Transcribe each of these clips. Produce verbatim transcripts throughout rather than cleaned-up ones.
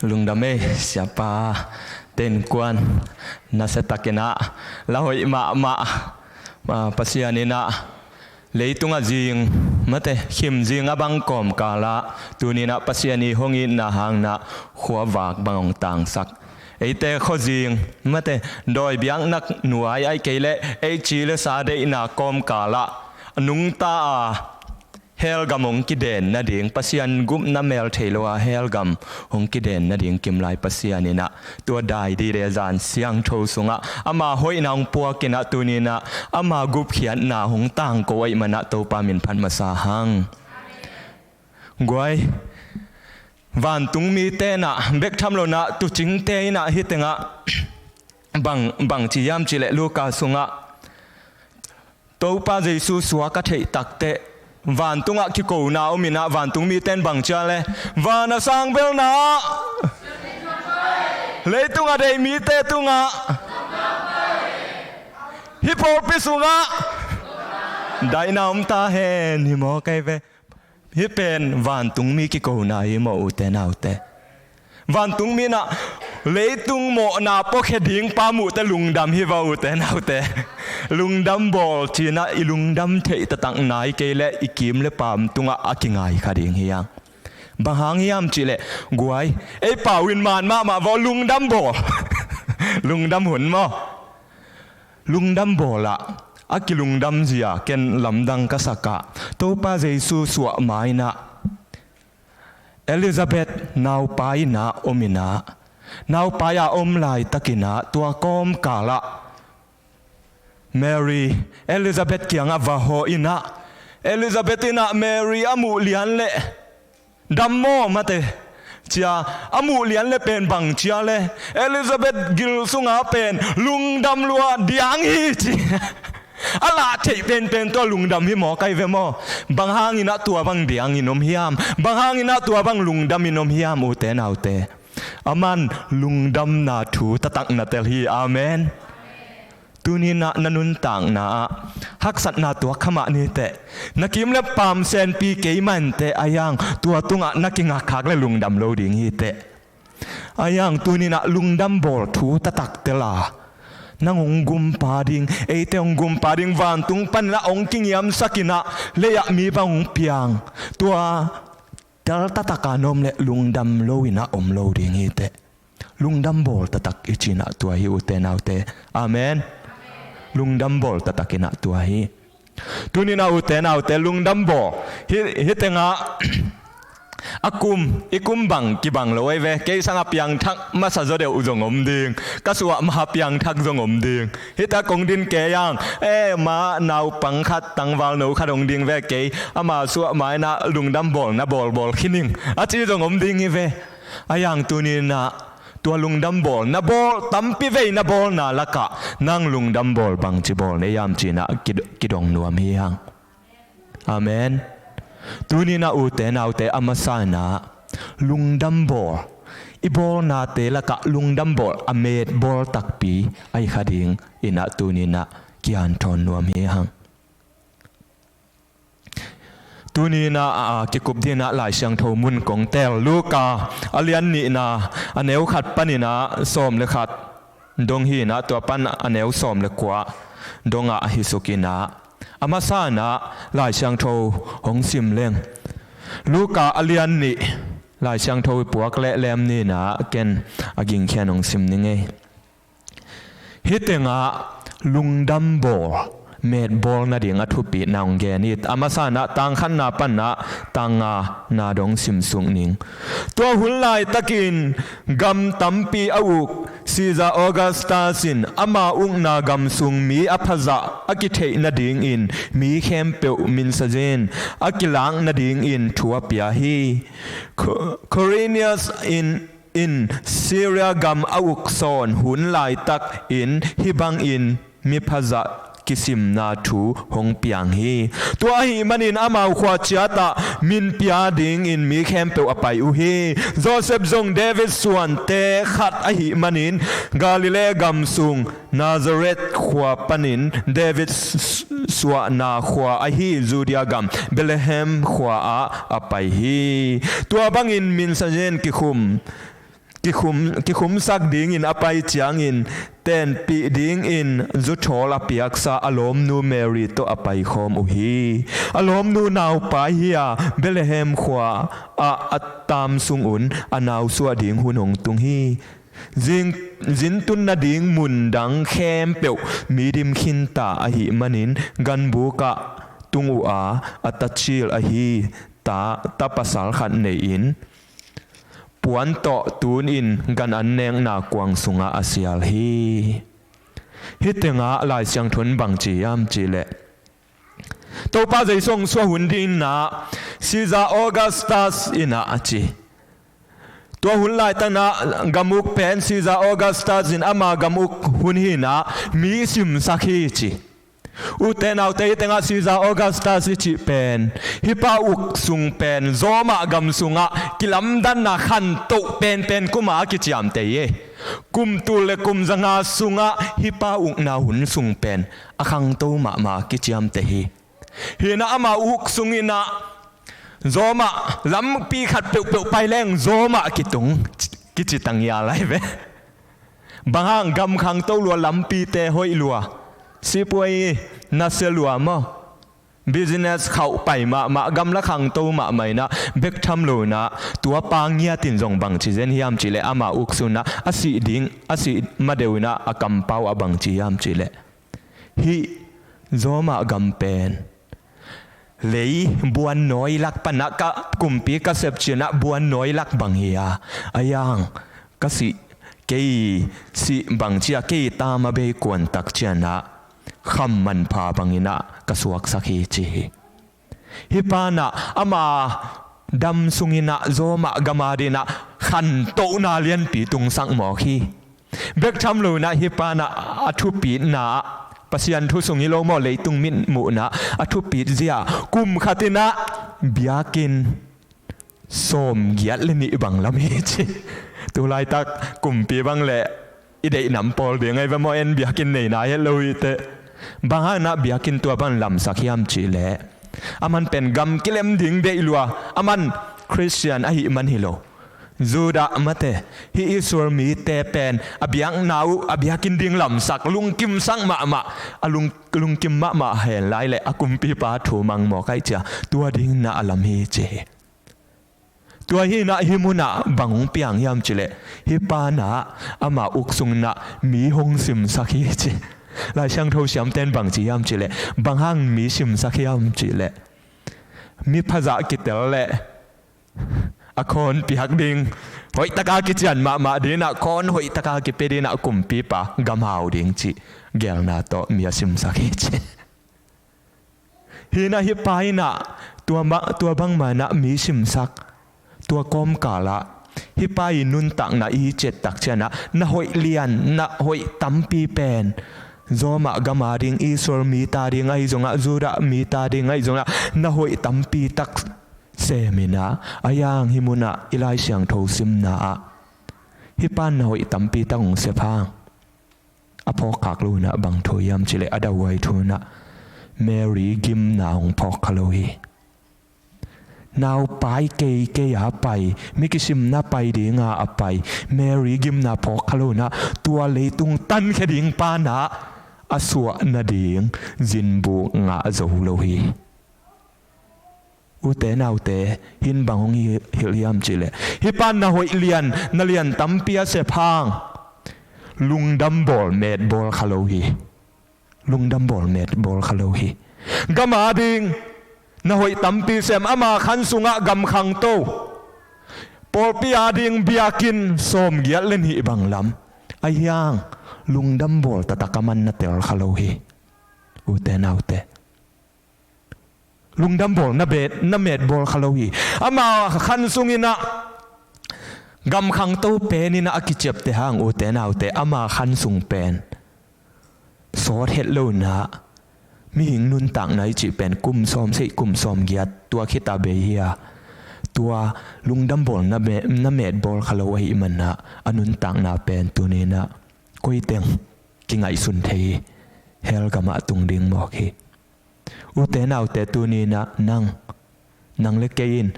Lungdam ei, siapa, tenkuan, nasiatakin ah, la hoih mahmah, ah, Pasian in ah, leitungah zing, mate, khim zing a bang kawmkal ah, tuni-in ah Pasian i hong itna hangin ah, khuavak bang hong tangsak. Eite khuazing, mate, dawi biaknak nuai ahih kei leh, ei ci le sa deihna kawmkal ah, a nungta a, hell gam hong kiden nading, Pasian gupna mel thei lo a hell gam hong kiden nading kimlai Pasian in ah, tua dai dide zan siangtho sungah, ama hoihna hong puakin ah tuni-in ah, ama gupkhiatna hong tangko ahih manin ah Topa min phat masa hang. Guai, vantung mite in ah, bek tham lo in ah, tuucingte in ah, hih tengah, bang, bang ci hiam cih leh Luka sungah, Topa Jesu suak a theih takteh, vantungah kikona om in ah, vantung mite in bang ci a leh, van a sang belna ah, leitung a deih mite tungah, hih pawlpi sungah, daihna om ta hen, hi maw, kei ve. Hih pen vantung mi kikona hi maw, ute naute. Vantung mi in ah, leitung mawhna puakhia ding pa muh teh lungdam hi va, ute naute. Lungdam bawl ci-in ah, i lungdam theih taktak nai kei leh, i kim le paam tungah a kingai kha ding hi hang. Bang hang hiam cih leh, guai, ei pau in man mahmah va, lungdam bawl. Lungdam hun maw. Lungdam bawl ah, a kilungdam zia ken lamdang ka sak ah, Topa Jesu suah ma-in ah, Elizabeth naupai in ah om in ah, naupai a om laitakin ah, tua kawmkal ah, Mary, Elizabeth kiangah va hawh in ah, Elizabeth in ah Mary a muh lian leh, dam maw, mate, ci a, a muh lian leh pen bang ci a leh, Elizabeth gil sungah pen, lungdam lua diang hi ci. A lah theih penpen tua lungdam hi maw, kei ve maw. Bang hangin ah tua bang diangin om hiam. Bang hangin ah tua bang lungdamin om hiam, ute naute. Aman lungdamna thu taktak na tel hi. Amen. Tuni-in ah na nuntakna ah haksatna tuak kha mah ni teh. Na kim le paam senpi kei mah inteh, ahi hang tua tungah na kingakkhak leh lungdam lo ding hi teh. Ahi hang tuni-in ah lungdam bawl thu taktak tel a, nang hong gumpa ding, eite hong gumpa ding, vantung panin ah hong kingiamsak in ah, lei-ah mi bang hong piang, tua tel taktak a na om leh lungdam lo in ah om lo ding hi teh. Lungdam bawl taktak i cihna tua hi, ute naute. Amen. Lungdam bawl taktak i na tua hi. Tuni-in ah, ute naute, lungdam bawl. Hih, hih tengah a kum, i kum bang kibang lo ei ve. Kei sangah piangthak masa zaw deuh zong om ding. Ka suah ma piangthak zong om ding. Hih tak kong din kei hang, eh, ma naupang khat, tangvalno khat hong ding ve kei. Ama suah ma-in ah lungdam bawl na bawlbawl khin ing, a ci zong om ding hi ve. Ahi hang tuni-in ah tua lungdam bawl na bawl, tampi vei na bawlna lakah nang lungdam bawl bangci bawl na hiam cih ah kid-, kidong nuam hi hang. Amen. Tuni-in ah, ute naute, a masa-in ah lungdam bawl, i bawlnate lakah lungdam bawl a met bawl takpi ahi kha dingin ah tuni-in ah kihanthawn nuam hi hang. Tuni-in ah, a, a kikup dingin ah Lai Siangtho mun kong tel, Luka a lian nihna, a neu khat panin ah sawm le khat dong hi-in ah, tua pan a neu sawm le kua dongah hi suk in ah, a masa-in ah Lai Siangtho hong sim leng. Luka a lian nih, Lai Siangtho i puak leh lem ni-in ah, ken a gingkhian hong sim ning ei. Hih tengah lungdam bawl, met bawl nading a thupitna hong gen hi. A masa-in ah tang khatna panin ah tang ngana dong sim suk ning. Tua hun laitakin gam tampi a uk Caesar Augustus in ama ukna gam sung mi a phazah a kitheih nadingin mi khempeuh min sazian a kilak nadingin thu a pia hi. Qu-, Quirinius in in Syria gam a uk sawn hun laitakin hih bangin mi phazah kisimna thu hong piang hi. Tua ahih manin amau khua ciatah min pia dingin mi khempeuh a pai uh hi. Joseph zong David suante khat ahih manin Galilee gam sung Nazareth khua panin David s-, s-, suahna khua ahi Judea gam Bethlehem khua-ah a pai hi. Tua bangin min sazian kikhum kikhum, kikhumsak dingin a pai ciangin, tenpih dingin zuthawl a piaksa a lawmnu Mary tawh a paikhawm uh hi. A lawmnu naupai hi-a Bethlehem khua ah a taam sungun a nausuah ding hun hong tung hi. Zin, zintun nading mun dang khempeuh mi dim khinta ahih manin ganbuk ah tung uh a, a tacil ahi ta, ta pasal khat nei-in puan tawh tunin gan an nekna kuang sungah a sial hi. Hih tengah Lai Siangtho in bang ci hiam cihleh, Topa Jesu hong suah hun dinah Caesar Augustus inah a ci. Tua hun laitakna gamuk pen Caesar Augustus in ama gamuk hun hinah mi simsak hi ci. Ute naute, hih tengah Caesar Augustus i cih pen, hih pa uk sung pen Roma gam sungah kilamdanna khantoh penpen kuma a kiciamteh hi. Kum tul le kum zanga sungah hih pa ukna hun sung pen a khangto mahmah a kiciamteh hi. Hinah ama uk sunginah Roma lampi khat peuhpeuh pai leng Roma kitung kici tangia lai ve. Bang hang? Gam khangto lua, lampite hoih lua, sipuai nasia lua maw, business khauh pai mahmah, gamla khangto mahmah inah, bek tham lo inah, tua pa ngiatin zong bang ci zen hiam cihleh, ama uk sunah a sih ding, a sih madeuh inah a kampau a bang ci hiam cihleh, hih Roma gam pen lei buannawi lak panah ka kumpi ka sepcianah buannawi lak bang hi-a, a yang ka sih, kei sih bang cia kei taam a bei kuantak cianah kham manpha banginah ka suaksak hi ci hi. Hih panah ama dam sunginah Roma gam a dinah khantohna lianpi tungsak mawk hi. Bek tham lo inah hih panah a thupitna ah, Pasian thu sung hi lo maw, leitung mitmuhna a thupit zia kum khatinah biakinn sawmgiat le nih bang lam hi ci. Tulaitak kumpi bang le i deih nam pawl ding ahi ve maw, en biakinn neina het lo hi teh. Bang hang inah biakinn tua bang lamsak hiam cihleh, aman pen gam kilem ding deih lua, aman Khristian ahih man hi lo, Judah mate, hih Israel mite pen a biakna uh, a biakinn ding lamsak, lungkimsak mahmah, a lung, lungkim mahmah hen lai leh a kumpipa thu mang mawk ahih cia tua dinginah a lam hi ci hi. Tua hinah hih munah bang hong piang hiam cihleh, hih panah ama uk sunginah mi hong simsak hi ci. Lai Siangtho siamten bang ci hiam cihleh, bang hang mi simsak hiam cihleh, mi phazah kitel leh a khawn piak ding, hoihtaka kician mahmah dinah, khawn hoihtaka kipia dinah kumpipa gam hau ding cih geelna tawh mi a simsak hi ci. Hinah hih pa inah tua, tua bangmah inah mi simsak, tua kawmkalah hih pa i nuntakna i ciattak cianah na hoih lian, na hoih tampi pen Roma gam a ding, Israel mite a ding ahi zongah, Judah mite a ding ahi zongah na hoih tampi tak seminah, a yang hih munah i Lai Siangtho simna ah hih pan na hoih tampi tak hong sep hang, a phawkkhak lo inah bang thu hiam cihleh, a dauhuai thu inah Mary gimna hong phawk kha lo hi. Naupai keikei a pai, mi kisimna pai dinga a pai Mary gimna phawk kha lo inah, tua leitung tankhia ding panah a suah nading zinbuk ngah zo lo hi. Ute naute, hih in bang hong hi, hilh hiam cihleh, hih pan na hoih lian, na lian tampi a sep hang, lungdam bawl metbawl kha lo hi. Lungdam bawl metbawl kha lo hi. Gam a ding na hoih tampi sem, ama khan sungah gam khangto, pawlpi a ding biakinn sawmgiat le nih bang lam, a hiang lungdam bawl taktak a man na tel kha lo hi. Ute naute, lungdam bawl na bet, na metbawl kha lo hi. Ama khan sunginah gam khangto peninah a kiciapteh hang, ute naute, ama khan sung pen sawt het lo inah, mihing nuntakna i cih pen kum sawm, sei kum sawmgiat tua khita bei hi-a, tua lungdam bawl na me, na metbawl kha lo ahih manah a nuntakna pen tuninah koiteng kingaihsun thei hi. Hell gamah tung ding mawk hi. Ute naute, tuninah nang, nang le kei in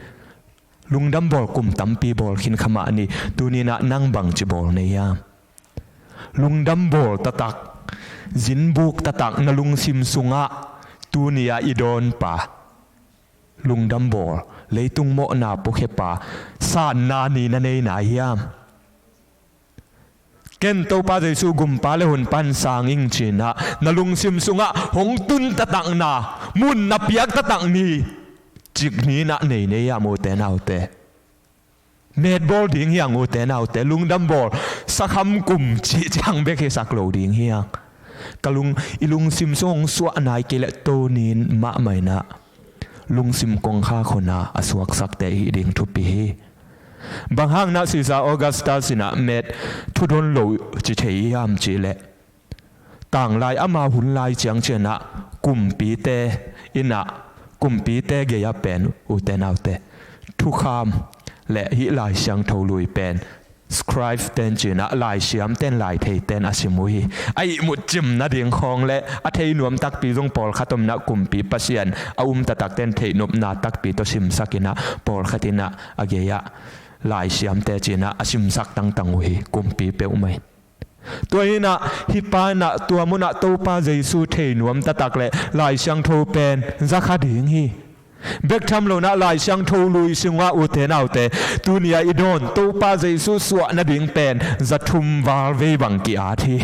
Lungdam bawl kum tampi bawl khin kha mah ni. Tuni-in ah nang bangci bawl na hiam? Lungdam bawl taktak, zinbuk taktak na lungsim sungah tuni-a i dawnpa, lungdam bawl, leitung mawhna puakhiapa, sanna ni na nei na hiam? Ken Topa Jesu gumpa le hun pan sang ing ci-in ah na lungsim sungah hong tun taktakna, mun na piak taktak ni, cik ni-in ah nei na hiam, ute naute? Metbawl ding hi hang, ute naute, lungdam bawl, sakham kum cih ciang bek hisak lo ding hi hang. Ka lung, i lungsim sung hong suah nai kei leh tuni-in mahmah in ah lungsim kongkhak hon a suaksakte i hih ding thupi hi. Bang hang in ah Caesar Augustus in ah met thudon lo ci thei hiam cih leh, tanglai ama hun lai ciang ciangin ah kumpite in ah, kumpite gei-ah pen, ute naute, thukham le hih Lai Siangtho Lui pen scribe ten ci-in ah, laisiam ten, lai thei ten a sim uh hi. A ihmut cim nading khawng le a thei nuam takpi zong pawlkhat om in ah, kumpi pasian a um taktak ten theihnopna takpi tawh simsak in ah, pawlkhat in ah a gei-ah laisiamte ci-in ah a simsak tangtang uh hi, kumpi peuhmah in. Tua hi-in ah, hih pa in ah tua mun ah Topa Jesu thei nuam taktak le Lai Siangtho pen za kha ding hi. Bek tham lo-in ah Lai Siangtho Lui sungah, ute naute, tuni-a i dawn Topa Jesu suah nading pen za thum val vei bang ki-at hi.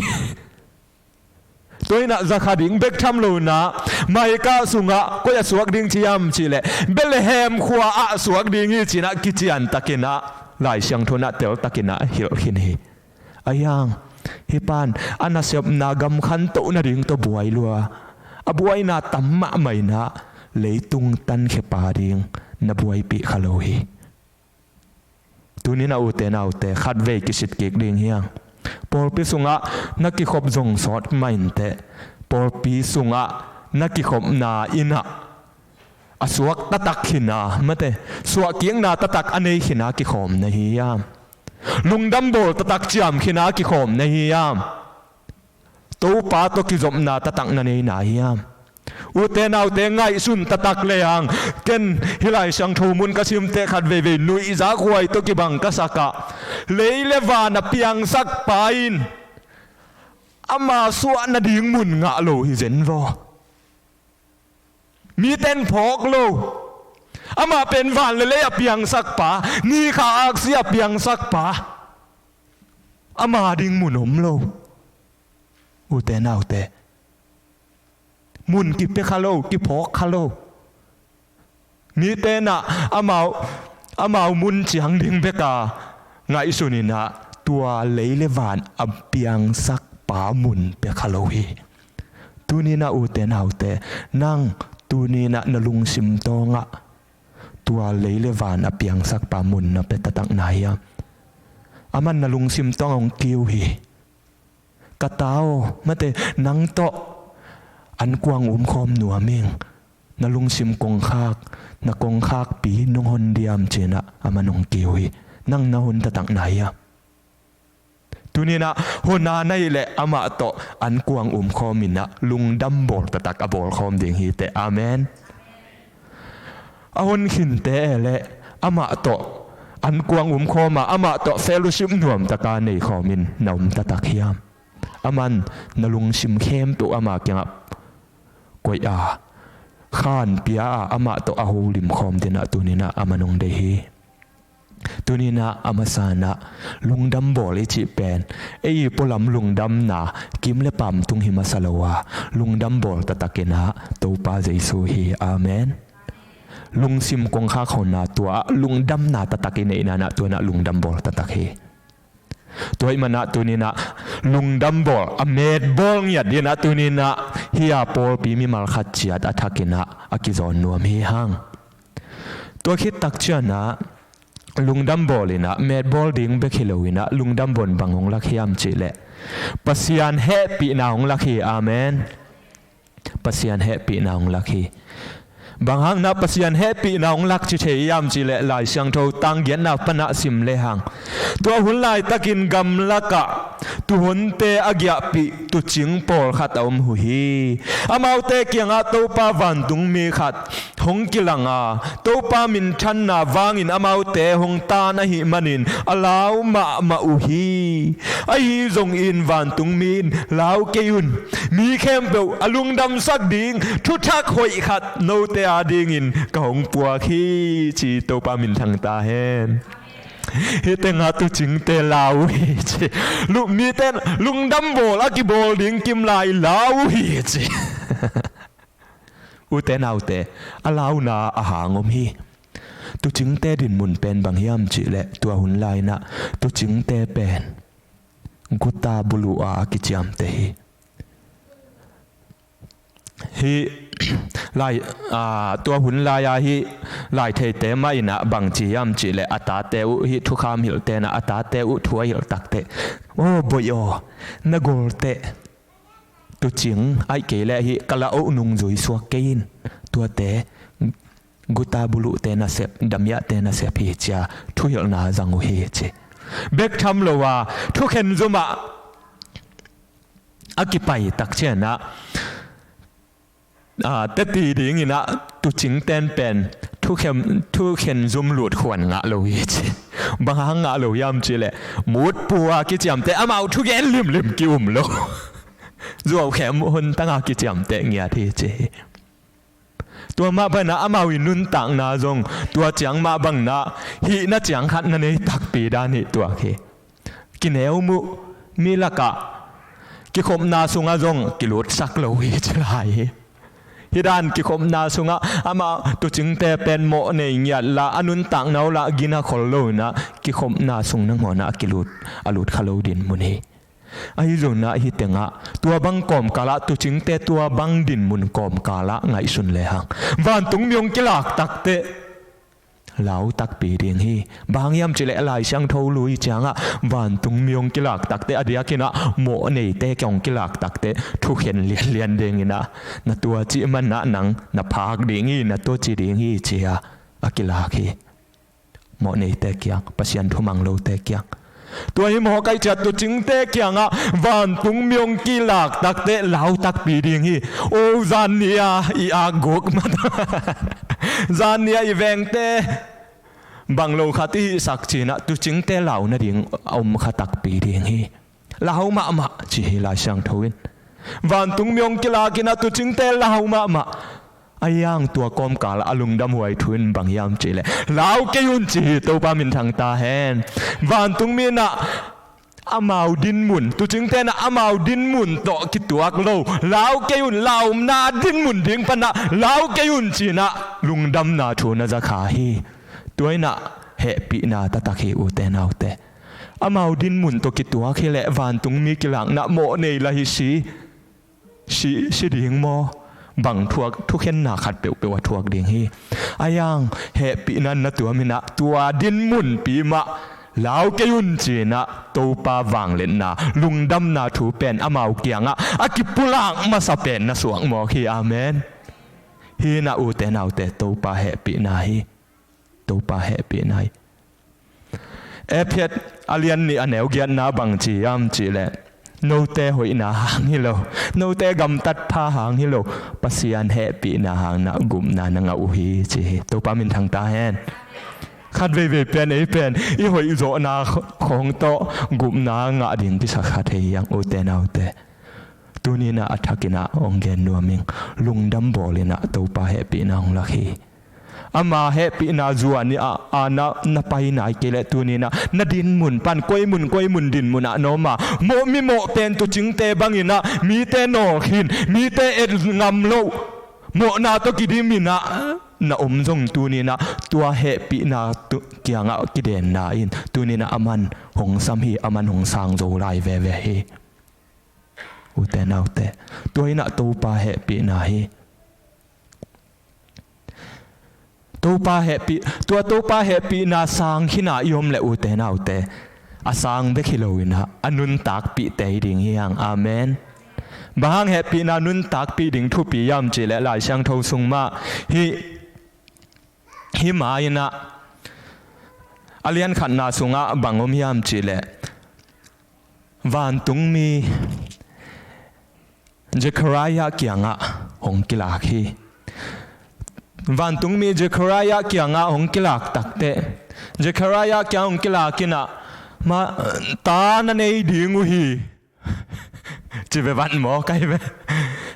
Tua hi-in ah za kha ding, bek tham lo-in ah Micah sungah koi ah suak ding ci hiam cih leh, Bethlehem khua-ah suak ding hi ci-in ah kician takin ah Lai Siangtho in ah tel takin ah hilh khin hi. Ahi hang, hih pa in a nasepna gam khantoh nading tawh buai lua, a buaina tam mahmah in ah leitung tankhia pa ding na buaipih kha lo hi. Tuni-in ah, ute naute, khatvei kisit kik ding hi hang. Pawlpi sungah na kikhop zong sawt mah inteh, pawlpi sungah na kikhopna in ah a suak taktak khin a, mate, suahkikna taktak a nei khin a kikhawm na hi hiam? Lungdam bawl taktak ciam khin a kikhawm na hi hiam? Topa tawh kizopna taktak na nei na hiam? Ute naute, ngaihsun taktak le hang, ken hih Lai Siangtho mun ka simteh khat veivei nuihzak huai tawh kibang ka sak ah, lei le van a piangsak pa in ama suah nading mun ngah lo hi zen vaw. Mite in phawk lo. Amah pen van le lei a piangsak pa, ni kha aksi a piangsak pa. Ama ding mun om lo. Ute naute, mun kipia kha lo, kiphawk kha lo. Mite in ah amau, amau mun ciang ding bek a ngaihsun in ah, tua lei le van a piangsak pa mun pia kha lo hi. Tuni-in ah, ute naute, nang tuni-in ah na lungsim tawngah tua lei le van a piangsak pa mun na pia taktak na hiam? Aman na lungsim tawngah hong kiu hi. Ka ta aw, mate, nang tawh ankuang umkhawm nuam ing. Na lungsim kongkhak, na kongkhakpi nong hon diam ci-in ah aman hong kiu hi. Nang na hon taktak na hiam? Tuni-in ah hon a na hih leh amah tawh ankuang umkhawm in ah lungdam bawl taktak a bawlkhawm ding hi teh. Amen. A hon khinte e leh amah tawh ankuang umkhawm a, amah tawh fellowship nuam taka neikhawm in na om taktak hiam? Aman na lungsim khempeuh ama kiangah koih a, khanpia a, amah tawh a holimkhawm dingin ah tuni-in ah aman hong deih hi. Tuni-in ah a masa-in ah lungdam bawl i cih pen ei i pualam lungdamna kim le pam tung hi masa lo a, lungdam bawl taktak in ah Topa Jesu hi. Amen. Lungsim kongkhak honna tua ah lungdamna taktak i neihna-in ah tua-in ah lungdam bawl taktak hi. Tua ahih manin ah tuni-in ah lungdam bawl, a metbawl ngiat dingin ah tuni-in ah hih a pawlpi mimal khat ciat a thakin ah a kizawn nuam hi hang. Tua khit tak ciangin ah lungdam bawl in ah metbawl ding bek hi lo-in ah lungdam bawl in bang hong lak hiam cih leh Pasian hehpihna hong lak hi. Amen. Pasian hehpihna hong lak hi. Bang hangin ah Pasian hehpihna hong lak ci thei hiam cih leh Lai Siangtho tang giatna pan ah sim le hang, tua hun laitakin gamlak ah tuuhonte a giahpih tuucing pawlkhat a om uh hi. Amaute kiangah Topa vantungmi khat hong kilang a, Topa minthanna vangin amaute hong tan ahih manin a lau mahmah uh hi. Ahi zongin vantungmi in, "Lau kei un, mi khempeuh a lungdamsak ding thuthak hoih khat note adingin ka hong puak hi," ci. Topa minthang ta hen. Hih tengah tuucingte lau uh hi ci. Lu-, mite lungdam bawl a kibawl ding kim lai lau uh hi ci. Ute naute, a launa a hang om hi. Tuucingte dinmun pen bang hiam cihleh, tua hun lai-in ah tuucingte pen guta buluh a a kiciamte hi. Hih lai, aa, tua hun lai-a hih laitheite mah in ah bang ci hiam cihleh, a tate uh hih thukham hilhte in ah a tate uh thu a hilh takteh, "Aw boih aw, na golteh tuucing, ahih kei leh hih ka la-oh nungzui suak kei in, tuate guta buluhte nasep, damiahte nasep hi," ci-a thuhilhna zang uh hi ci. Bek tham lo a, thukhen zum ah a kipai tak ciangin ah, aa, teti dingin ah tuucingte pen thukhen, thukhen zum lutkhuan ngah lo hi ci. Bang hang ngah lo hiam cihleh, mutpu a kiciamte, amau thugen limlim ki-um lo. Zuaukhem hun tang a kiciamte ngiat hi ci hi. Tua mah bangin ah amau i nuntakna zong tua ciang mah bangin ah hihna ciang khat na nei takpi dan hi tuak hi. Kineu muh, mi lakah kikhopna sungah zong kilutsak lo hi ci lai hi. Hih dan kikhopna sungah amah tuucingte pen mawhnei ngiat lah, a nuntakna uh lah gina khol lo-in ah kikhopna sung nangawn ah a kilut, a lut kha lo dinmun hi. Ahi zongin ah hih tengah tua bang kawmkal ah, tuucingte tua bang dinmun kawmkal ah ngaihsun lehang, vantungmi hong kilak takteh lau takpi ding hi. Bang hang hiam cihleh, Lai Siangtho lui ciangah vantungmi hong kilak takteh, a diakin ah mawhneite kiang hong kilak takteh thukhen lianlian dingin ah, "Na tua cih manin ah nang na phak ding hi, na tua ci ding hi," ci-a a kilak hi. Mawhneite kiang, Pasian thumang lote kiang. Tua hi mawk ahih ciang tuucingte kiangah vantungmi hong kilak takteh lau takpi ding hi. "O, zan ni-a i akguk mah, zan ni-a i vengte bang lo khat i hihsak," ci-in ah tuucingte lau nading a om kha takpi ding hi. "Lau mahmah," ci hi Lai Siangtho in. Vantungmi hong kilak in ah tuucingte lau mahmah. Ahi hang tua kawmkal ah a lungdamhuai thu in bang hiam cihleh, "Lau kei un," ci hi. Topa minthang ta hen. Vantungmi in ah amau dinmun, tuucingte in ah amau dinmun tawh kituak lo, "Lau kei un, launa dinmun ding pan ah lau kei un," ci-in ah lungdamna thu na za kha hi. Tua in ah hehpihna taktak hi, ute naute. Amau dinmun tawh kituak hileh vantungmi kilakna mawhnei lah hi si, si, si ding maw? Bang thuak, thukhenna khat peuhpeuh a thuak ding hi. Ahi hang hehpihna na tuam in ah tua dinmunpi mah "Lau kei un," ci-in ah Topa vangliatna, lungdamna thu pen amau kiangah a kipulak masa pen na suak mawk hi. Amen. Hih in ah, ute naute, Topa hehpihna hi. Topa hehpihna hi. Efesa a lian nih a neu giatna bang ci hiam cihleh, "Note hoihna hang hi lo, note gamtat pha hang hi lo, Pasian hehpihna hangin ah gupna na ngah uh hi," ci hi. Topa minthang ta hen. Khat veivei pen ei pen i hoih zawhna khawng tawh gupna ngah ding kisa kha thei hi hang, ute naute. Tuni in ah a thakin ah hong gen nuam ing. Lungdam bawl in ah Topa hehpihna hong lak hi. Ama hehpihna zuan in ah, a na, na pai nai kei leh tuni in ah na dinmun pan, koi mun koi mun dinmun ah na om a, mawh, mi mawh pen tuucingte bang in ah mite nawlkhin, mite et ngam loh, mawhna tawh kidim in ah na om zong tuni in ah tua hehpihna tu, kiangah kidenna in tuni in ah aman hong sam hi, aman hong sang zo lai veve hi. Ute naute, tua in ah Topa hehpihna hi. Topa hehpih, tua Topa hehpihna sang khin a i om leh, ute naute, a sang bek hi lo in ah a nuntakpihte hi ding hi hang. Amen. Bang hang hehpihna nuntakpih ding thupi hiam cihleh, Lai Siangtho sung mah hih, hih ma in ah a lian khatna sungah bang om hiam cihleh, vantungmi Zechariah kiangah hong kilak hi. Vantungmi Zechariah kiangah hong kilak takteh, Zechariah kiang hong kilak inah, ma, ta na nei ding uh hi. Ci ve vat maw, kai ve.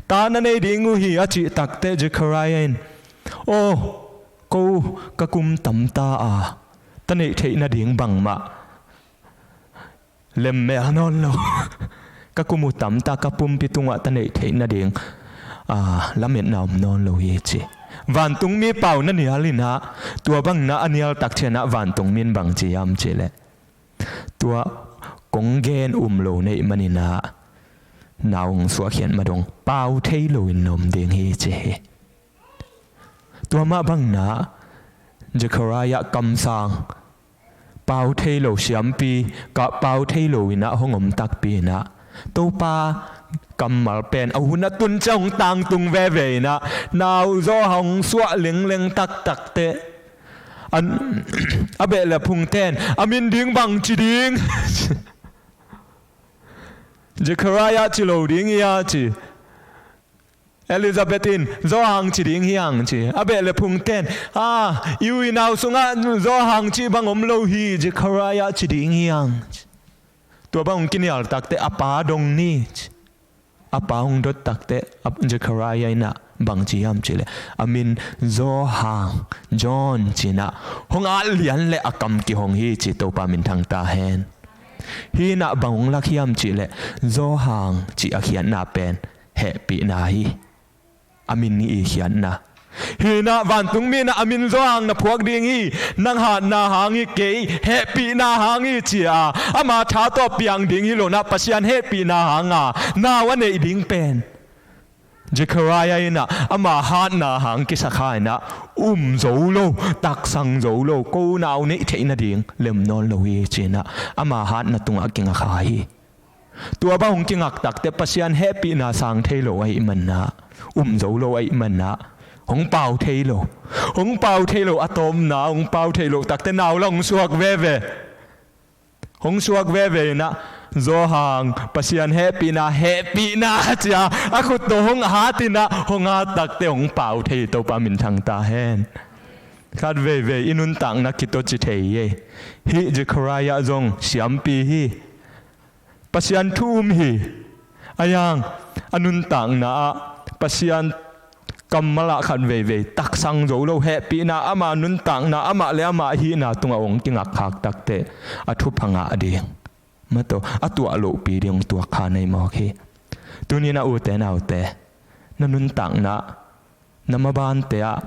Ta na nei ding uh hi a cih takteh Zechariah in, aw, ko ka kum tamta a, ta neih theih nading bangmah lemmel nawn lo. Ka kum uh tamta, ka pumpi tungah ta neih theih nading, aa, lametna om nawn lo hi ci. Vantungmi pau na nial inah, tua bangin a nial tak ciangah vantungmi in bang ci hiam cih leh, tua kong gen um lo na hih maninah nau hong suahkhiat ma dong pau thei loin na om ding hi ci hi. Tua mah bangin Zechariah kamsang, pau thei lo siampi, ka pau thei lo inah hong om takpi inah, Topa kammal pen a hun a tun ciang hong tangtung veve inah, nau Johan hong suah lengleng taktakteh, a, a beh le phungten a min ding bang ci ding? Zechariah ci lo ding hi a ci. Elizabeth in Johan ci ding hi hang ci. A beh le phungten, a, i u i nau sungah Johan cih bang om lo hi, Zechariah ci ding hi hang ci. Tua bang hong kinial takteh a pa dong ni ci. A pa hong dot takteh, a, Zechariah inah bang ci hiam cih leh, a min Johan, John ci inah hong at lian leh a kam kihong hi ci. Topa minthang ta hen. Hih inah bang hong lak hiam cih leh, Johan cih a khiatna pen hehpihna hi. A min i khiatna. Hih inah vantungmi inah a min Johan na phuak ding hi. Nang hatna hang hi kei, hehpihna hang hi ci a, ama tha tawh piang ding hi lo inah, Pasian hehpihna hanga nau a neih ding pen Zechariah inah ama hatna hang kisakha inah, um zo lo, taksang zo lo, ko nau neih theih nading lem nawn lo hi ci inah ama hatna tungah kingakha hi. Tua bang hong kingak takteh Pasian hehpihna sang thei lo ahih maninah, um zo lo ahih maninah, hong pau thei lo. Hong pau thei lo, a tawpna hong pau thei lo takteh nau la hong suak veve. Hong suak veve inah, Johan, Pasian hehpihna, hehpihna ci a, a khut tawh hong hat inah, hong hat takteh hong pau thei. Topa minthang ta hen. Khat veivei i nuntakna kituaci thei hi. Hih Zechariah zong siampi hi. Pasian thu um hi. A yang, a nuntakna ah Pasian kammal ah khat veivei taksang zo lo, hehpihna, ama nuntakna, amah le amah hihna tungah hong kingakkhak takteh a thupha ngah ding, mato, a tuah lohpi ding hong tuakkha na hi mawk hi. Tuni-in ah ute naute, na nuntakna, na mabante ah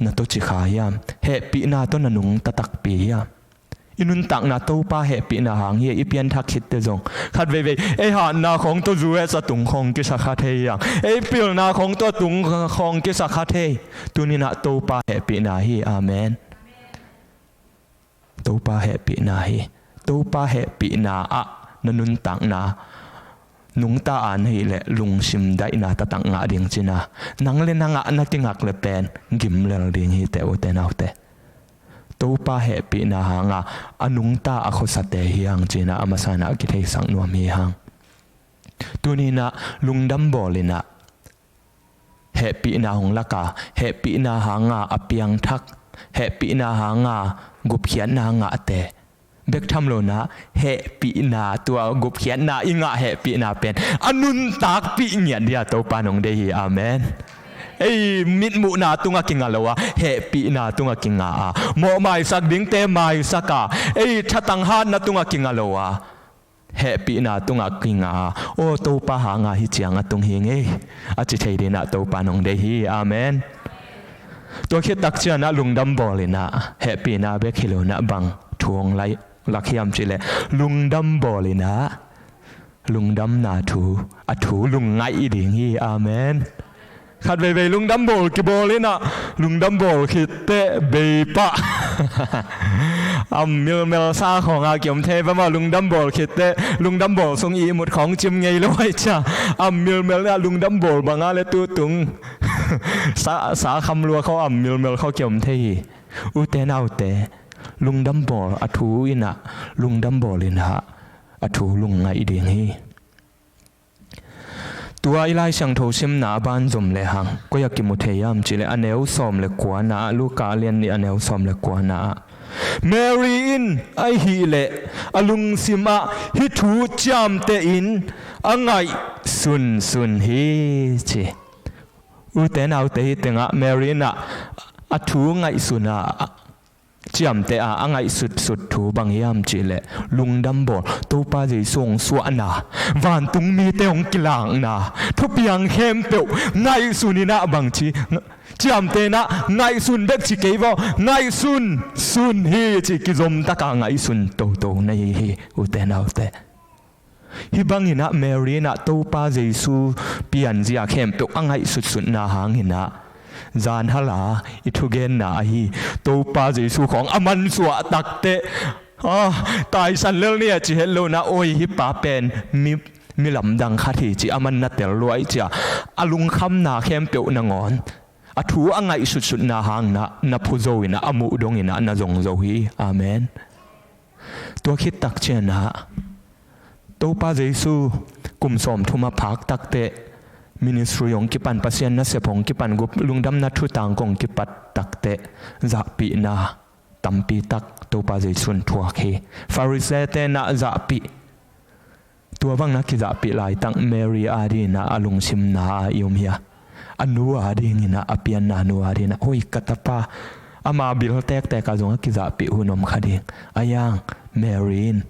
na tawh ci kha hiam? Hehpihna tawh na nungta takpi hiam? I nuntakna Topa hehpihna hang hi. I pianthak khitteh zong khat veivei ei hatna khawng tawh U S a tung khawng kisa kha thei hiam? Ei pilna khawng tawh a tung khawng kisa kha thei. Tuni-in ah Topa hehpihna hi. Amen. Topa hehpihna hi. Topa hehpihna ah na nuntakna nungta a na hih leh lungsim daihna taktak ngah ding cihna. Nang le nang ah na kingak le pen gimlel ding hi teh, ute naute. Topa hehpihna hanga a nungta a khuasate hi hang cihna a masa-in ah kitheisak nuam hi hang. Tuni-in ah lungdam bawl in ah, hehpihna hong lak a, hehpihna hanga a piangthak, hehpihna hanga gupkhiatna ngahte bek tham lo-in ah, hehpihna, tua gupkhiatna i ngah hehpihna pen a nuntakpih ngiat dia Topa in hong deih hi. Amen. Ei mitmuhna tungah kinga lo a, hehpihna tungah kinga a, mawh maisak dingte maisak a, ei thatang hatna tungah kinga lo a, hehpihna tungah kinga a, aw, Topa hanga hih ciang a tung hi ing ei, a ci thei dingin ah Topa in hong deih hi. Amen. Tua khit tak ciangin ah lungdam bawl in ah, hehpihna bek hi lo-in ah bang thu hong lak hiam cih leh, lungdam bawl in ah lungdamna thu, a thu lungngaih ding hi. Amen. Khat veivei lungdam bawl kibawl in ah, lungdam bawl khitteh bei pah. Am milmel sa khawng a kiom thei ve maw, lungdam bawl khitteh, lungdam bawl sung ihmut khawng cim ngei lo ahih ciang, am milmel in ah lungdam bawl bang a le tutung sa, sa kham lua khawng, am milmel khawng kiom thei hi. Ute naute, lungdam bawl a thu in ah, lungdam bawl in ah a thu lungngaih ding hi. Tua i Lai Siangtho simna a banzom lehang koi ah kimu thei hiam cih leh a neu sawm le kuana ah, Luka a lian nih a neu sawm le kuana ah, Mary in ahih leh a lungsim ah hih thu ciamtehin a ngaihsunsun hi ci. Ute naute, hih tengah Mary in ah a thu ngaihsun a, ciamteh a, a ngaihsutsut thu bang hiam cih leh lungdam bawl, Topa Jesu hong suahna, vantung mite hong kilakna, thupiang khempeuh ngaihsun in ah bangci, ciamteh in ah ngaihsun bek ci kei vaw, ngaihsunsun hi ci, kizom taka ngaihsun toto na hi hi, ute naute. Hih bangin ah Mary in ah Topa Jesu pianzia khempeuh a ngaihsutsutna hangin ah, zan hala i thugenna ahi Topa Jesu khawng a mansuah takteh, ah, taisan lel ni a ci het lo in ah, oi, hih pa pen mi, mi lamdang khat hi ci a man na tel luai cia, a lungkhamna khempeuh nangawn a thu a ngaihsutsutna hangin ah na phu zo in ah, a muh dongin ah na zong zo hi. Amen. Tua khit tak ciangin ah Topa Jesu kum sawmthum a phak takteh, ministry hong kipan, Pasian nasep hong kipan, gup lungdamna thutang kong kipat takteh, zahpihna tampi tak Topa Jesu in thuak hi. Pharisee-te in ah zahpih, tua bang in ah kizahpih laitak Mary a dingin ah a lungsimna ah i om hi a, a nu a dingin ah, a pianna nu a dingin ah, hoi, ka tapa, ama bil tektek ah zong a kizahpih hun om kha ding. A iang Mary in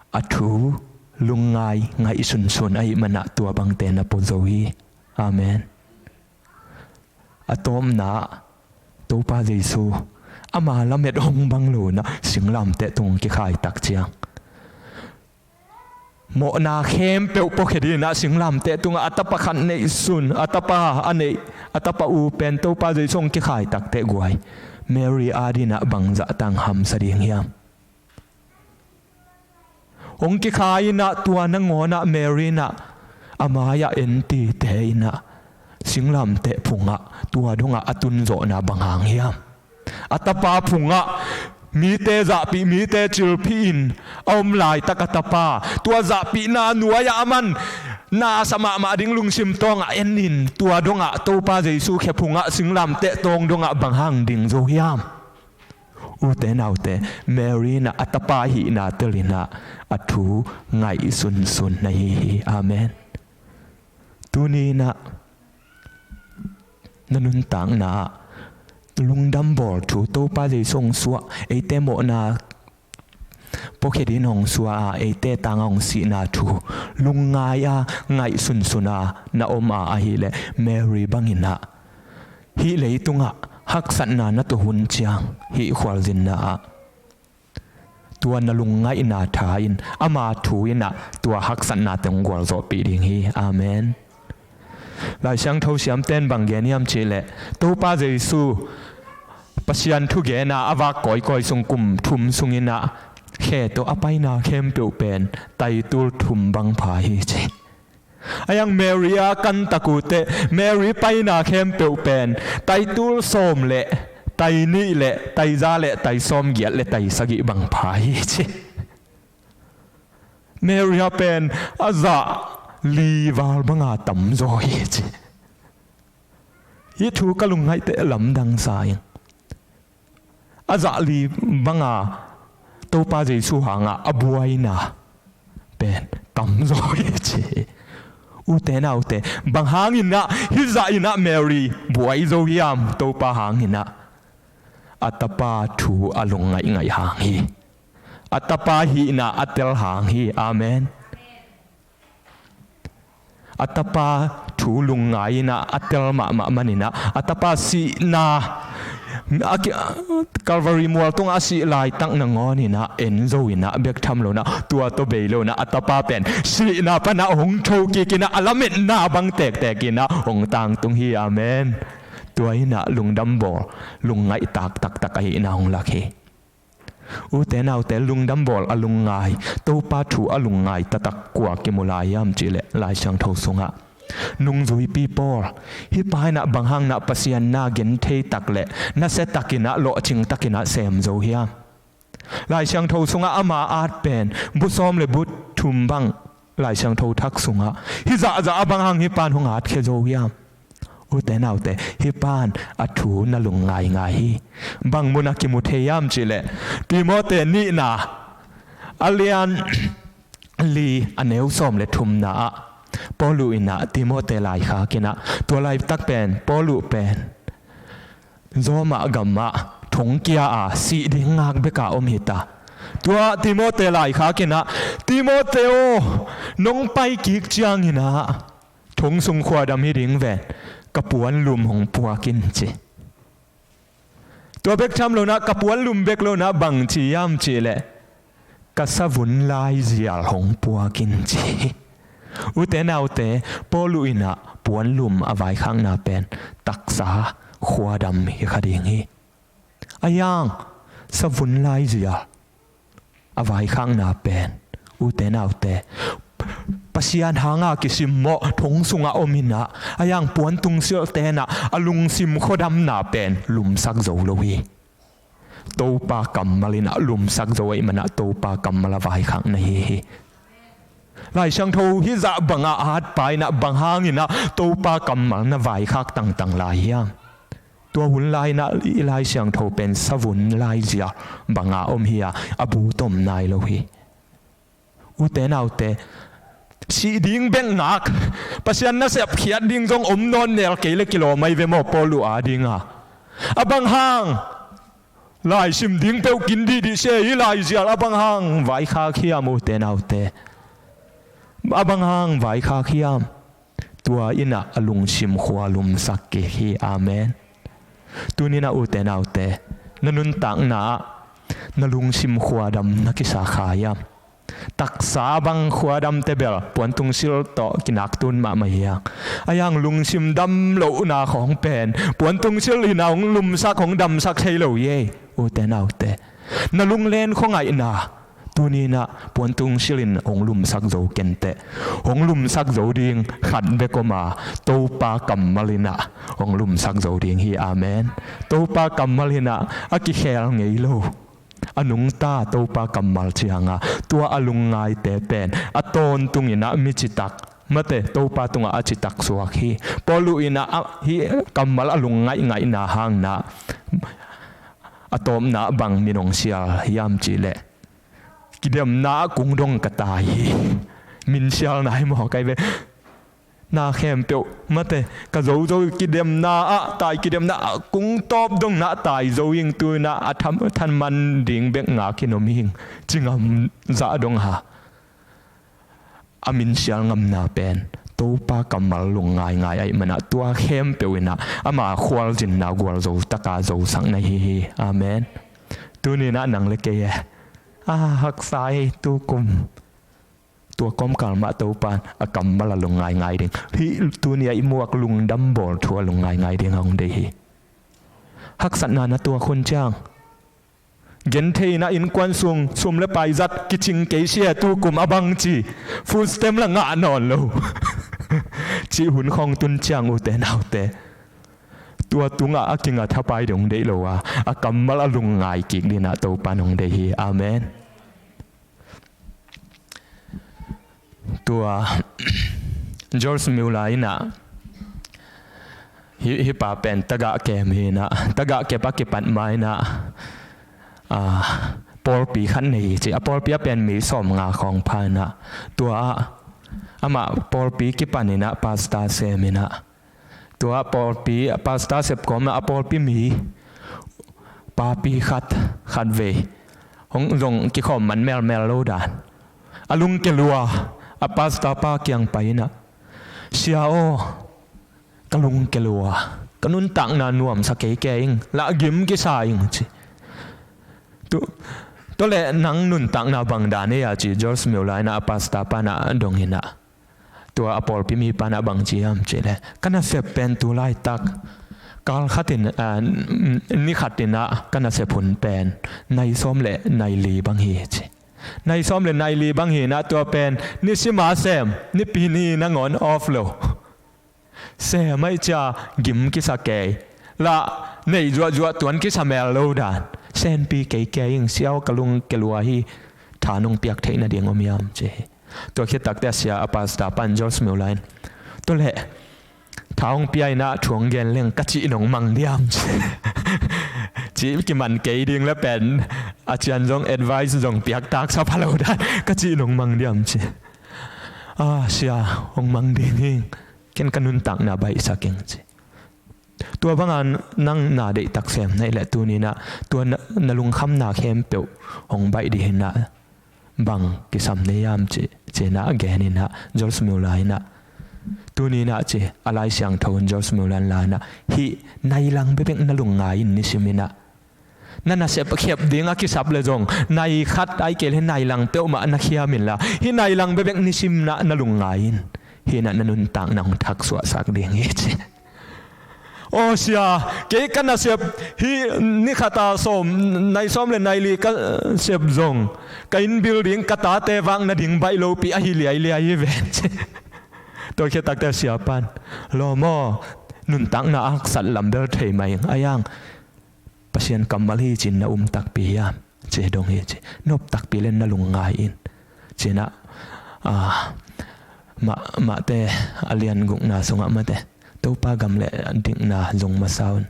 a thu lungngai ngaihsunsun ahih man ah tua bangte na phu zo hi. Amen. A tawpna, Topa Jesu ama lamet hong bang lo in ah singlamteh tung kikhai tak ciang, mawhna khempeuh pawkhia dingin ah singlamteh tungah a tapa khat neihsun, a tapa a neih, a tapa u pen Topa Jesu hong kikhai takteh guai, Mary a dingin ah bangzah tang hamsa ding hiam? Hong kikhai in ah tua nangawn ah Mary in ah a mai-ah en tite in ah singlamteh phungah tua dongah a tunzawhna bang hang hiam? A tapa phungah mite zahpih, mite cilphih in a om laitak a tapa, tua zahpihna nuai-ah a man nasa mahmah ding lungsim tawngah en in tua dongah Topa Jesu khe phungah singlamteh tawng dongah bang hang ding zo hiam? Ute naute, Mary in ah a tapa hihna tel in ah a thu ngaihsunsun na hi hi. Amen. Tuni in ah na nuntakna ah lungdam bawl thu, Topa Jesu hong suah, eite mawhna pawkhia dingin hong suah a, eite tangah hong sihna thu lungngai a ngaihsunsun a na om a, ahih leh Mary bangin ah hih leitungah haksatna na tuah hun ciang, hih khualzinna ah tua na lungngaihna tha in ama thu in ah tua haksatnate hong gualzawhpih ding hi. Amen. Lai Siangtho siamten bang gen hiam cih leh, Topa Jesu Pasian thugen a a vak kawikawi sung kum thum sungin ah khe tawh a paina khempeuh pen taitul thum bang pha hi ci. A iang Mary a kan tak uh teh, Mary paina khempeuh pen taitul sawm le tainih le taiza le taisawm giat le taisagih bang pha hi ci. Mary a pen a zah li val banga tamzaw hi ci. Hih thu ka lungngaih teh lamdang sa ing. A zah li banga Topa Jesu hanga a buaina pen tamzaw hi ci. Ute naute, bang hangin ah hih zah in ah Mary buai zo hiam? Topa hangin ah a tapa thu a lungngaih ngaih hang hi. A tapa hihna a tel hang hi. Amen. A tapa thu lungngai in ah a tel mahmah manin ah a tapa sihna, a ki-, Calvary mual tungah a sih laitak nangawn in ah en zo in ah bek tham lo in ah, tua tawh bei lo in ah a tapa pen sihna pan ah hong tho kik in ah a lametna bang tektek in ah hong tangtung hi. Amen. Tua in ah lungdam bawl, lungngaih tak taktak ahihna hong lak hi. Ute naute, lungdam bawl a lungngai, Topa thu a lungngai taktak kua kimu lai hiam cih leh Lai Siangtho sungah nungzuipi Paul, hih pa in ah bang hang in ah Pasian na gen thei tak leh nasia tak in ah, lawhcing tak in ah sem zo hiam? Lai Siangtho sungah ama at pen bu sawm le bu thum bang Lai Siangtho thak sungah hih zahzah a bang hang hih pan hong at khia zo hiam? Ute naute, hih pan a thu na lungngai ngai hi. Bang munah kimu thei hiam cihleh, Timote nihna a lian li a neu sawm le thumna ah Paulu inah Timote laikhak inah, tua laitak pen Paulu pen Roma gamah thongkia a sih ding ngak beka om hita. Tua Timote laikhak inah, Timote aw, nong pai kik ciang inah thong sung khuadam hi ding ven, ka puanlum hong puak in ci. Tua bek tham lo inah, ka puanlum bek lo inah bang ci hiam cihleh, ka savun laizial hong puak in ci. Ute naute, Paulu inah puanlum a vaikhakna pen taksa khuadam hi kha ding hi. A hiang, savun laizial a vaikhakna pen, ute naute, Pasian hanga kisimmawh thong sungah om inah, a hiang puantung silhte inah a lungsim khuadamna pen lumsak zo lo hi. Topa kammal inah lumsak zo ahih manah Topa kammal a vaikhak na hi hi. Lai Siangtho hih zah bangah at pa inah bang hang inah Topa kammal na vaikhak tangtang lai hiam? Tua hun lai inah i Lai Siangtho pen savun laizial banga om hi a, a bu tom nai lo hi. Ute naute, sih ding bek ngak, Pasian nasep khiat ding zong om nawn nel kei le kilawm ahi ve maw Paulu a dinga. A bang hang laisim ding peuh kin dihdih se hi, laizial a bang hang vaikhak hiam ute naute? A bang hang vaikhak hiam? Tua inah a lungsim khua lumsak kik hi. Amen. Tuni inah ute naute, na nuntakna ah na lungsim khuadam na kisa kha hiam? Taksa bang khuadamte bel puantung sil tawh kinaktun mahmah hi a, a hiang lungsim dam lohna khawng pen puantung sil inah hong lumsak, hong damsak thei lo hi ei, ute naute. Na lunglen khuangaihna tuni inah puantung sil in hong lumsak zo kenteh. Hong lumsak zo ding khat bek om a, Topa kammal inah hong lumsak zo ding hi. Amen. Topa kammal inah a kikhel ngei lo, a nungta Topa kammal cianga tua a lungngaite pen a tawntung inah mi citak, mate, Topa tungah a citak suak hi. Paulu inah a, hih kammal a lungngaih ngaihna hang inah a tawpna bang min hong sial hiam cihleh, kidemna ah kung dong ka tai hi. Min sial nai maw kai ve. Na khempeuh, mate, ka zozo kidemna ah tai, kidemna ah kung tawp dong inah tai zo ing, tu inah a tham, thanman ding bek ngak in om ing, ci ngam zah dong ha. A min sial ngamna pen Topa kammal lungngaingai ahih manah tua khempeuh inah ama khualzinna gualzo taka zosak na hi hi. Amen. Tuni inah nang le kei e, a haksa hi, tukum tua kawmkal mah Topa in a kammal a lungngaingai ding. Hih tuni a i muak lungdam bawl thu a lungngaingai ding a hong deih hi. Haksatna na tuak hun ciang, gentheihna innkuan sung sum le pai zat kicing kei sia, tukum a bangci food stamp la ngah nawn lo cih hun khawng tun ciang, ute naute, tua tungah a kinga thapai dong deih lo a, a kammal a lungngai kik dinah Topa in hong deih hi. Amen. Tua George Muller inah, hih, hih pa pen tagah kem hi inah, tagah kep a kipat ma inah, a, pawlpi khat nei hi ci. A pawlpi a pen mi sawmnga khawng pha inah, tua ah amah pawlpi kipan inah pastor sem inah, tua pawlpi a pastor sep kawm a pawlpi mi papi khat, khat vei hong zong kikhawm man melmel lo dan, a lungkia lua a pastor pa kiang pai inah, "Sia aw, ka lungkia lua, ka nuntakna nuamsa kei kei ing, lah gim kisa ing," ci. Tu, tua leh nang nuntakna bang dan ei a ci George Muller inah a pastor pa inah dong inah, tua a pawlpi mipa inah bang ci hiam cihleh, "Ka nasep pen tu laitak kal khatin, a, ni khat inah ka nasep hun pen nai sawm le nai li bang hi," ci. "Nai sawm le nai li bang hi inah tua pen nisima sem, nipi ni nangawn off lo. Sem ahih cia gim kisa kei, lah neih zuahzuah tuan kisa mel lo dan. Senpi kei kei ing, sia aw, ka lungkia lua hi, tha nong piak theih nading om hiam?" ci hi. Tua khit takte a sia a pastor pan George Muller in, tua leh tha hong pia in ah thu hong gen leng ka cih nong mang diam ci. Cih kiman kei ding le pen a cian zong advice zong piak taksa pha lo dan ka cih nong mang diam ci. A sia, hong mang ding hi. Ken ka nuntakna baihsak ing ci. Tua banga nang na deihtak sem na hih leh tuni in ah tua na, na lungkhamna khempeuh hong baih ding hi in ah bang kisam na hiam ci, ci in ah gen in ah George Muller in ah, tuni in ah ci, a Lai Siangtho in George Muller in la in ah, hih nai lang bekbek na lungngai in nisim in ah, na nasep khep ding a kisap le zong nai khat ahih kei leh nai lang peuhmah na khiam in la, hih nai lang bekbek nisim in ah na lungngai in. Hih in ah na nuntakna hong thaksuahsak ding hi ci. Aw sia, kei ka nasep hih ni khat a sawm, nai sawm le nai li ka sep zong ka inn building, ka tate vak nading baih lopi ahi liailiai hi ven ci. Tua khit takte a sia pan, lawm aw, nuntakna a haksat lam bel thei mah ing, a hiang Pasian kammal hi ci-in na um takpi hiam ci, dong hi ci. Nop takpi le na lungngai in ci in ah, ah, mah, Mate a lian gukna sungah mate, Topa gam le dikna zong masa un,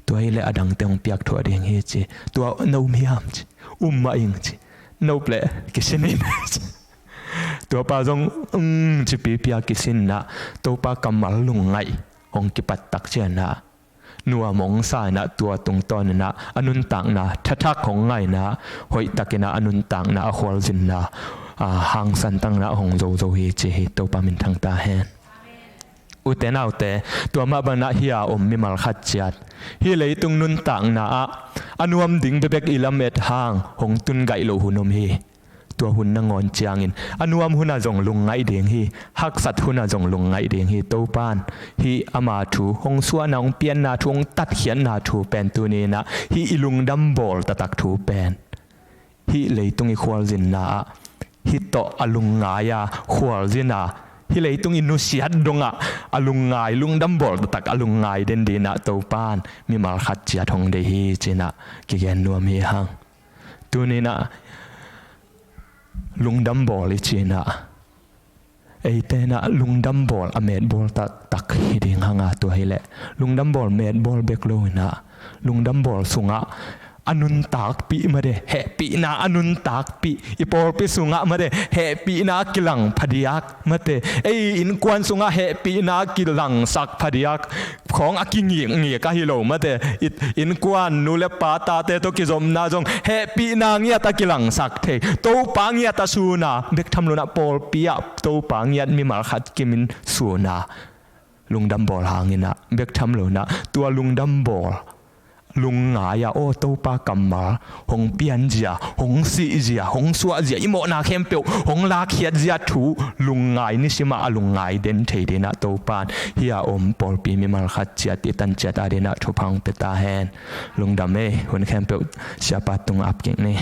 tua hi leh a dangte hong piak thuah ding hi ci. Tua na um hiam ci. Um mah ing ci. Na up leh kisin in ci. Tua pa zong um ci pipi a kisin in ah Topa kammal lungngaih hong kipat tak ciangin ah nuam hong sa in ah tua tungtawn in ah a nuntakna thathak hong ngah in ah hoihtak in ah a nuntakna a khualzinna, ah, hangsan tak in ah hong zozo hi ci hi. Topa minthang ta hen. Ute naute, tua mah bangin ah hih a om mimal khat ciat hih leitung nuntakna ah a nuam ding bekbek i lamet hang hong tun gaih loh hun om hi. Tua hun nangawn ciangin a nuam hunah zong lungngaih ding hi. Haksat hunah zong lungngaih ding hi. Topa in hih ama thu, hong suahna, hong pianna thu, hong tatkhiatna thu pen tuni in ah hih i lungdam bawl taktak thu pen hih leitung i khualzinna ah hih tawh a lungngai a khualzin a, hih leitung i nusiat dongah a lungngai, lungdam bawl taktak a lungngai den dingin ah Topa in mimal khat ciat hong deih hi ci in ah kigen nuam hi hang. Tuni in ah lungdam bawl i cih in ah, eite in ah lungdam bawl a metbawl taktak hi ding hang a, tua hi leh lungdam bawl metbawl bek lo in ah lungdam bawl sungah a nuntakpih mate, hehpihna a nuntakpih, i pawlpi sungah mate, hehpihna a kilang phadiak mate, ei innkuan sungah hehpihna a kilangsak phadiak khawng a kingikngik ahi lo mate, i innkuan nu le pa tate tawh kizopna zong hehpihna ngiat a kilangsak thei, Topa ngiat a sun a, bek tham lo in ah pawlpi ah Topa ngiat mimal khat kimin sun a, lungdam bawl hang in ah bek tham lo in ah tua lungdam bawl lungngai a, aw Topa kammal hong pianzia, hong sihzia, hong suahzia, i mawhna khempeuh hong lakkhiatzia thu lungngai, nisim ah a lungngai den thei dingin ah Topa in hih a om pawlpi mimal khat ciat i tan ciat a dingin ah thupha hong pia ta hen. Lungdam ei. Hun khempeuh siapa tungah ap kik ni.